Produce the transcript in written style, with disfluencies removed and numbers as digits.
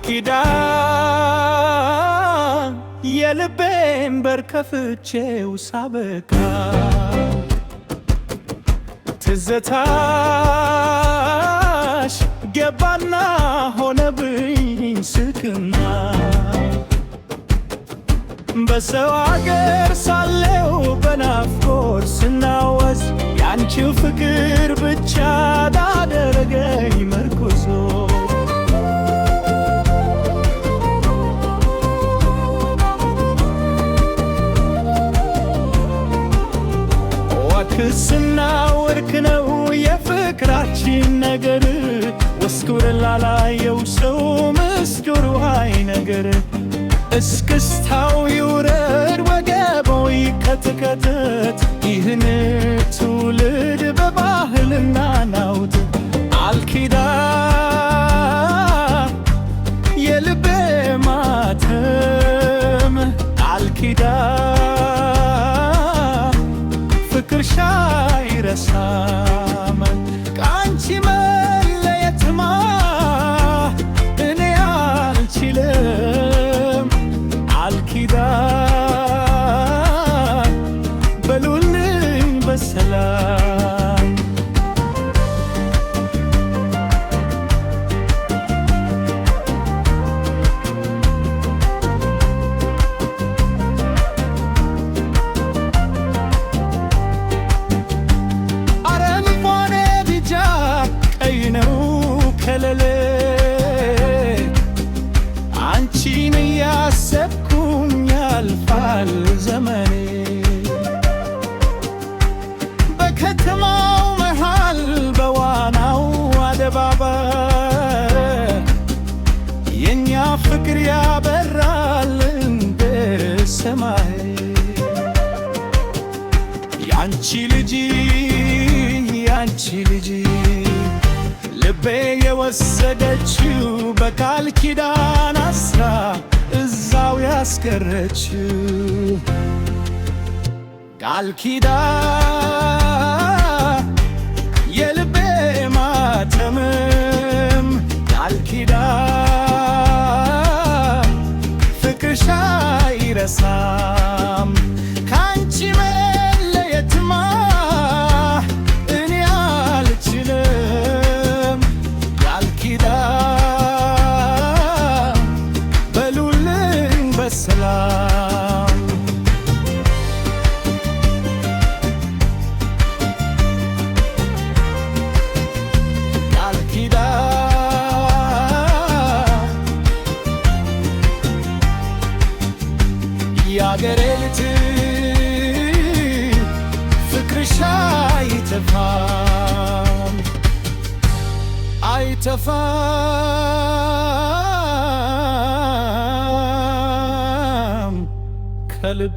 ቃል ኪዳን የልቤን በር ከፍቼው ሳበቃ ትዝታሽ ገባና ሆነብኝ ስቅና። በሰው አገር ሳለው በናፍቆት ስናወዝ ያንቺው ፍቅር ብቻ አደረገኝ መርኩዞ። ዋክስና ወርክ ነው የፍቅራችን ነገር፣ ወስኩር ላላየው ሰው ምስጢሩ አይ ነገር። እስክስታው ይውረድ ወገቦ ይከትከትት፣ ይህን ትውልድ በባህልና ናውት። ቃል ኪዳን የልቤ ማተም፣ ቃል ኪዳን ፍቅርሽ አይረሳም። ከአንቺ መለየትማ እኔ አልችልም። ቃል ኪዳን በሉልኝ በሰላም። አረንጓዴ ቢጫ ቀይ ነው ከለሌ፣ አንቺን እያሰብኩኝ ያልፋል ዘመኔ። በከተማው መሃል በዋናው አደባባይ የኛ ፍቅር ያበራል እንደ ሰማይ። ያንቺ ልጅ፣ ያንቺ ልጅ፣ ልቤ የወሰደችው በቃል ኪዳን አስራ እዛው ያስቀረችው። ቃል ኪዳን የልቤ ማተምም፣ ቃል ኪዳን ፍቅርሽ አይረሳም። ከአንቺ መለየትማ እኔ አልችልም። ቃል ኪዳን በሉልኝ በሰላም። ቃል ኪዳን የአገሬ ልጅ ፍቅርሽ አይተፋም፣ አይተፋም ከልብ።